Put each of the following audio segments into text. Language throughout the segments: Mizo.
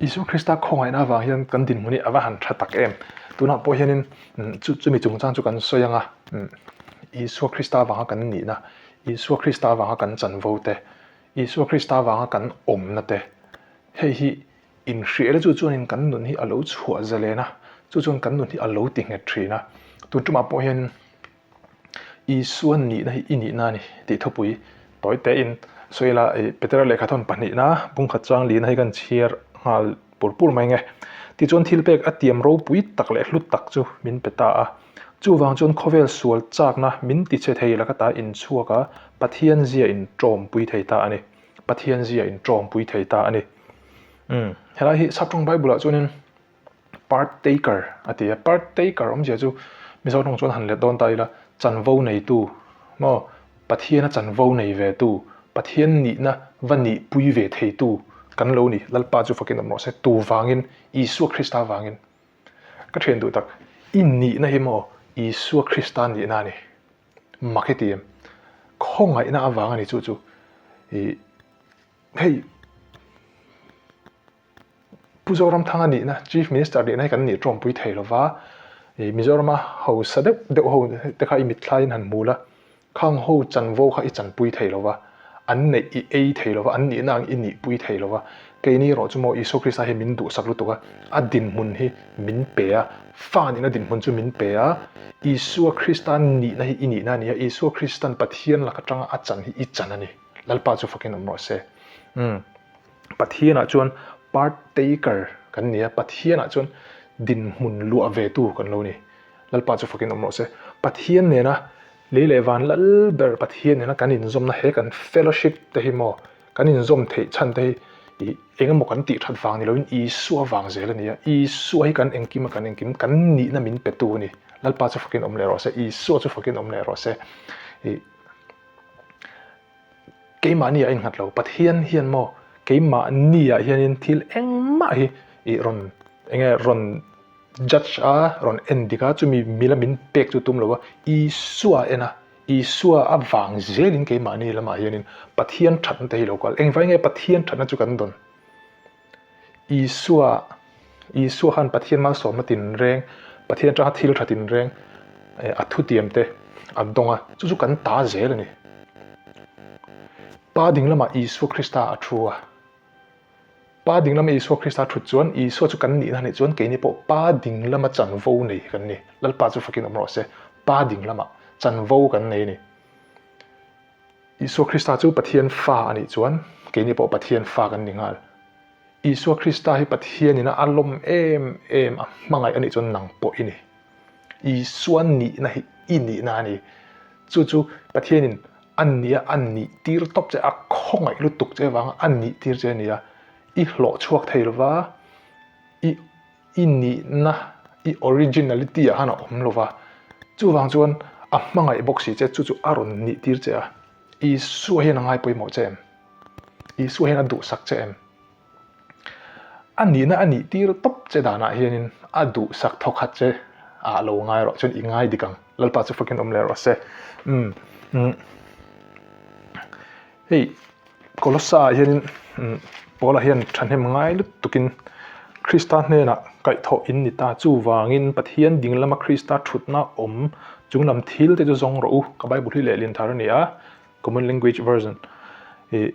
Isua Krista khawngaihna avang hian kan dinhmun hi a va han tha tak em. Tunah pawh hianin chu chumi chungchang chu kan sawi ang a, Isua Krista avanga kan nihna, Isua Krista avanga kan chanvo te, Isua Krista avanga kan awmna te, hei hi inhriat chu chuanin kan nun hi a lo chhuah zalen a, chu chuan kan nun hi a lo ti nghet thin a. Tun tumah pawh hian Isua nihna hi i nihna a ni tih thupui tawi tein sawi ila ih Petera lehkhathawn pahnihna bungkhat chang lihna hi kan chhiar nghal pur pur mai nge. Tichuan thil pek a tiam ropui tak leh hlu tak chu min pe ta a. Chuvang chuan khawvel sual chakna min ti chhe thei laka ta inchhuak a, Pathian zia in tawmpui thei ta a ni. Pathian zia in tawmpui thei ta a ni. Umm helai hi Saptawng Bible ah chuanin Partaker a ti a, partaker awmzia chu Mizo tawng chuan han let dawn ta ila, chanvo neitu maw, Pathiana chanvo nei ve tu, Pathian nihna va nihpui ve theitu kan lo ni, Lalpa chu fakin awm rawh se, tu vangin, Isua Krista vangin. Ka thian duh tak, i nihna hi maw Isua Krista nihna a ni, mak hi ti em? Khawngaihna avang a ni chu chu, ih hei. Pu Zoramthanga nihna, Chief Minister nihna hi kan nih tawmpui thei lo va, ih Mizorama hausa deuh deuh ho te kha i mitthlaiin han hmu la, khang ho chanvo kha i chanpui thei lo va, an neih i ei thei lo va, an nihna ang i nihpui thei lo va, keini erawh chu maw Isua Krista hi min duhsak lutuk a, a dinhmun hi min pe a, fa nihna dinhmun chu min pe a, Isua Krista nihna hi i nihna a ni a, Isua Kristan Pathian lak atanga a chan hi i chan a ni, Lalpa chu fakin awm rawh se. Umm. Pathianah chuan partaker kan ni a, Pathianah chuan dinhmun luah ve tu kan lo ni. Lalpa chu fakin awm rawh se. Pathian nena lei leh van lal ber Pathian nena kan inzawmna he kan fellowship te hi maw kan inzawm theih chhan te hi ih eng emaw kan tih that vang ni loin Isua vang zel a ni a, Isua hi kan engkim a kan engkim kan nihna min pe tu a ni. Lalpa chu fakin awm leh rawh se, Isua chu fakin awm leh rawh se. Ih. Keimahni a innghat lo, Pathian hian maw keimahni ah hianin thil engmah hi ih rawn eng nge rawn judge a, rawn en dik a, chumi mila min pek chu tum lo a, Isua a en a, Isua avang zelin keimahni lamah hianin Pathian thatna te hi lo kal. Engvai nge Pathian thatna chu kan dawn? Isua, Isua khan Pathian malsawmna tinreng, Pathian atanga thil tha tinreng a thutiam te a dawng a, chu chu kan ta zel a ni. Pa ding lamah Isua Krista a thu a. Pa ding lama Isua Krista a thut chuan Isua chu kan nihna nih chuan keini pawh Pa ding lama chanvo nei kan ni. Lalpa chu fakin awm rawh se. Pa ding lamah chanvo kan nei a ni. Isua Krista chu Pathian fa a nih chuan keini pawh Pathian fa kan ni nghal. Isua Krista hi Pathianin a lawm em em a hmangaih a nih chuan nang pawh i ni. Isua nihna hi i nihna a ni. Chu chu Pathianin a nia a nih tir tawp che a khawngaih lutuk che avanga a nih tir che a ni a. I hlawh chhuak thei lova i I nihna, i originality ah khan a awm lo va, chuvang chuan a hmangaih bawk si che, chu chu a rawn nih tir che a, Isua hian a ngai pawimawh che em? Isua hian a duhsak che em? A nihna a nih tir tawp che danah hianin a duhsak thawkhat che ah lo ngai rawh, chuan i ngai dik ang, Lalpa chu fakin awm leh rawh se. Umm umm hei. Kolossa ah hianin Paula hian thahnem ngai lutukin Krista hnenah kaihthawh in ni ta. Chuvangin Pathian ding lama Krista thutna awm chunglam thil te chu zawng rawh u. Ka Bible hi lehlin thar a ni a, Common Language Version. Ih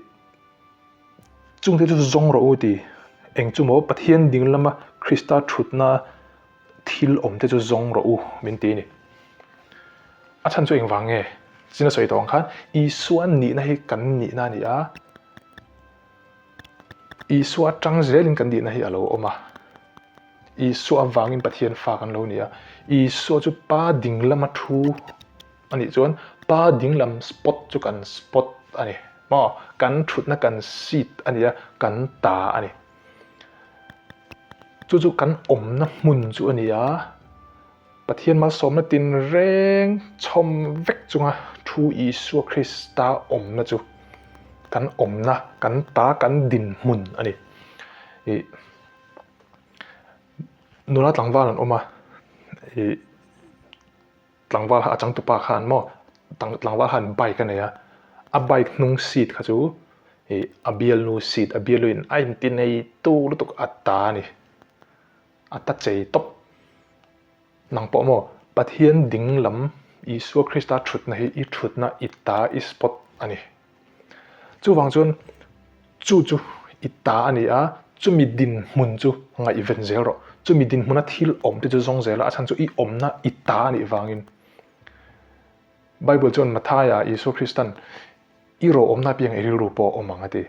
chung te chu zawng rawh u ti. Eng chu maw Pathian ding lama Krista thutna thil awm te chu zawng rawh u min ti a ni. A chhan chu engvang nge? Chin a sawi tawh ang khan Isua nihna hi kan nihna a ni a, Isua atang zelin kan nihna hi a lo awm a, Isua avangin Pathian fa kan lo ni a, Isua chu Pa dinglama thu a nih chuan Pa dinglam spot chu kan spot a ni maw? Kan thutna kan seat a ni a, kan ta a ni. Chu chu kan awmna hmun chu a ni a, Pathian malsawmna tinreng chhawm vek chunga thu Isua Krista awmna chu kan awmna, kan ta, kan dinhmun a ni. Ih nula tlangval an awm a, ih tlangval kha a changtupa khan maw tlangval khan bike a nei a, a bike hnung seat kha chu. Ih a bialnu seat a bialuin a inti nei tu lutuk a ta a ni. A ta chei tawp. Nang pawh maw Pathian ding lam Isua Krista thutna hi i thutna i ta i spot a ni. Chuvang chuan chu chu i ta a ni a, chumi dinhmun chu ngaihven zel rawh. Chumi dinhmuna thil awm te chu zawng zel a, a chhan chu i awmna i ta a nih vangin. Bible chuan Mathaia Isua Kristan I rawh awmna apiang i rilru pawh a awm ang a ti.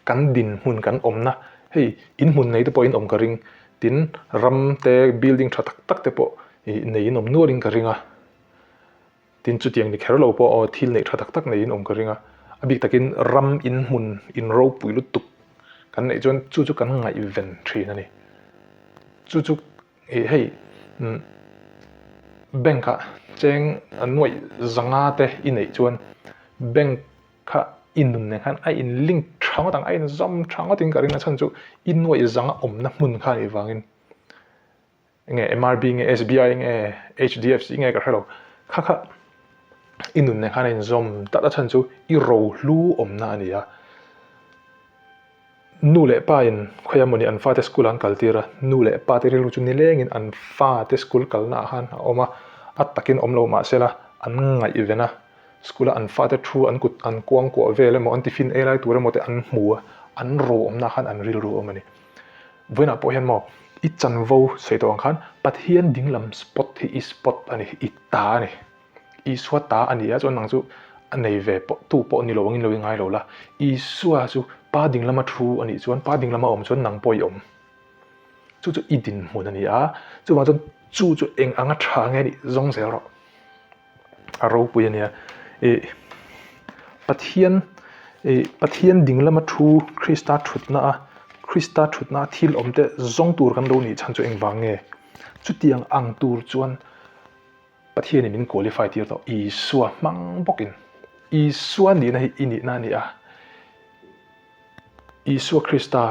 Kan dinhmun kan awmna, hei in hmun nei te pawh in awm ka ring, tin ram te building tha tak tak te pawh ih nei in awm nualin ka ring a, tin chutiang ni kher lo pawh aw thil neih tha tak tak nei in awm ka ring a, a bik takin ram in hmun in ropui lutuk kan neih chuan chu chu kan ngaihven thin a ni. Chu chu Ih hei bank ah cheng nuaih zanga te i neih chuan bank kha i nun nen khan a in link tha ngawt ang a in zawm tha ngawt in ka ring a chhan chu i nuaih zanga awmna hmun kha anih vangin enge MRB nge SBI nge HDFC nge ka hrelo kha kha i nun nen khan a in zawm tlat a chhan chu i rohlu awmna a ni a. Nu leh pa in khawi amawni an fate school an kal tir a, nu leh pa te rilru chu nilengin an fate school kalna ah khan a awm a, a takin awm lo mahse la an ngaihven a, school a an fate thu an kut an kuang kuah vel emaw an tiffin ei lai tur emaw te an hmu a, an ro awmna ah khan an rilru a awm a ni. Vawiinah pawh hian maw i chanvo sawi tawh ang khan Pathian dinglam spot hi i spot a ni, i ta a ni. Isua ta a ni a, chuan nang chu a nei ve pawh tu pawh ni lo angin lo i ngai lo la. Isua chu Pa dinglama thu a nih chuan, Pa dinglama awm chuan nang pawh i awm. Chu chu i dinhmun a ni a, chuvang chuan chu chu eng anga tha nge nih zawng zel rawh. A ropui a nia. I Pathian i Pathian dinglama thu Krista thutna a, Krista thutna a thil awm te zawng tur kan lo nih chhan chu engvang nge? Chutiang ang tur chuan Pathianin min qualify tir tawh, Isua hmang bawkin. Isua nihna hi i nihna a ni a. Isua Krista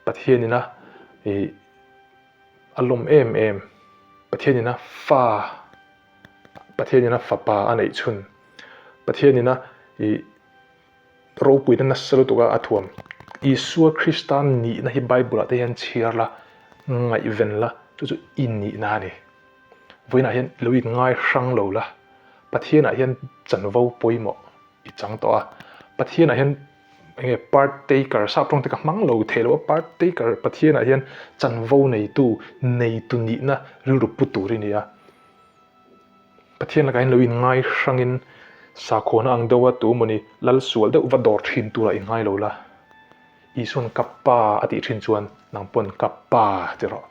Pathianin a ih a lawm em em. Pathianin a fa, Pathianin a fapa a neih chhun. Pathianin a ih ropuina nasa lutuk a a thuam. Isua Krista nihna hi Bible ah te hian chhiar la, ngaihven la, chu chu i nihna a ni. Vawiinah hian lo in ngai hrang lo la, Pathianah hian chanvo pawimawh i chang tawh a, Pathianah hian enge part taker sap tawng te ka hmang lo thei lo a, part taker Pathianah hian chanvo neitu, neitu nihna rilru pu tur i ni a. Pathian lakah hian lo in ngai hrangin sakhuana ang deuha tu mawni lal sual deuh va dawr thin turah i ngai lo la, Isuan ka pa a tih thin chuan nang pawn ka pa ti rawh.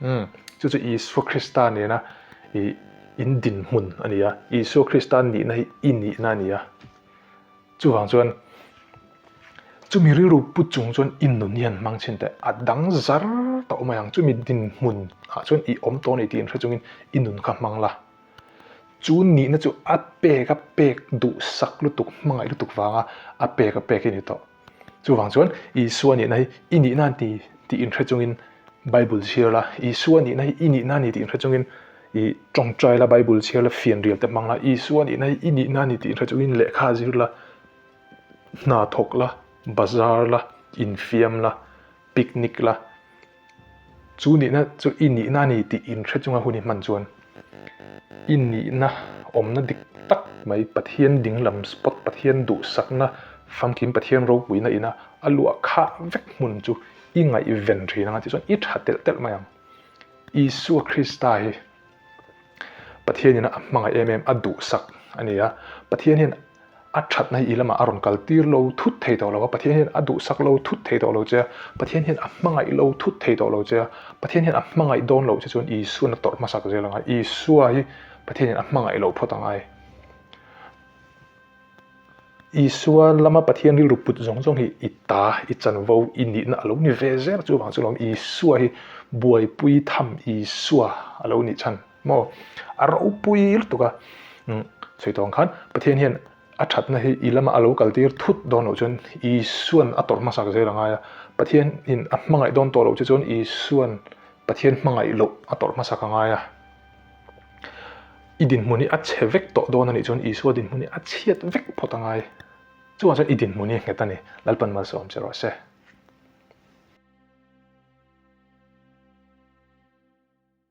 Umm, chu chu Isua Krista nena i in dinhmun a ni a, Isua Krista nihna hi i nihna a ni a. Chuvang chuan chumi rilru pu chung chuan i nun hi han hmang chhin teh, a dang zar tawh mai ang, chumi dinhmun ah chuan i awm tawh a ni tih inhre chungin i nun kha hmang la. Chu nihna chu a pek a pek duhsak lutuk, hmangaih lutuk vanga a pek a pek i ni tawh. Chuvang chuan Isua nihna hi i nihna a ni tih inhre chungin Bible chhiar la, Isua nihna hi i nihna a ni tih inhre chungin i tawngtai la, Bible chhiar la, fianrial te hmang la, Isua nihna hi i nihna a ni tih inhre chungin lehkha zir la, hna thawk la, bazar la, infiam la, picnic la. Chu nihna chu i nihna a ni tih inhre chunga hun i hman chuan i nihna awmna dik tak mai Pathian dinglam spot, Pathian duhsakna famkim, Pathian ropuina ina a luah khah vek hmun chu i ngaihven thin anga tichuan i tha telh telh mai ang. Isua Krista hi Pathianin a hmangaih em em a duhsak a ni a, Pathian hian a thatna hi i lamah a rawn kal tir lo thut thei tawh lo a, Pathian hian a duhsak lo thut thei tawh lo che a, Pathian hian a hmangaih lo thut thei tawh lo che a, Pathian hian a hmangaih dawn loh che chuan Isuan a tawrh hmasak zel ang a, Isua hi Pathianin a hmangaih loh phawt ang ai. Isua lama Pathian rilru put zawng zawng hi i ta, i chanvo, i nihna a lo ni ve zel chuvang chu lawm Isua hi buaipui tham Isua a lo nih chhan maw? A ropui lutuk a, sawi tawh ang khan Pathian hian a thatna hi i lama a lo kal tir thut dawn loh chuan Isuan a tawrh hmasak zel a ngai a, Pathianin a hmangaih dawn tawh loh che chuan Isuan Pathian hmangaih loh a tawrh hmasak a ngai a. I dinhmun hi a chhe vek tawh dawn a nih chuan Isua dinhmun hi a chhiat vek phawt a ngai. Chuvang chuan i dinhmun hi a nghet a ni. Lalpan malsawm che rawh se.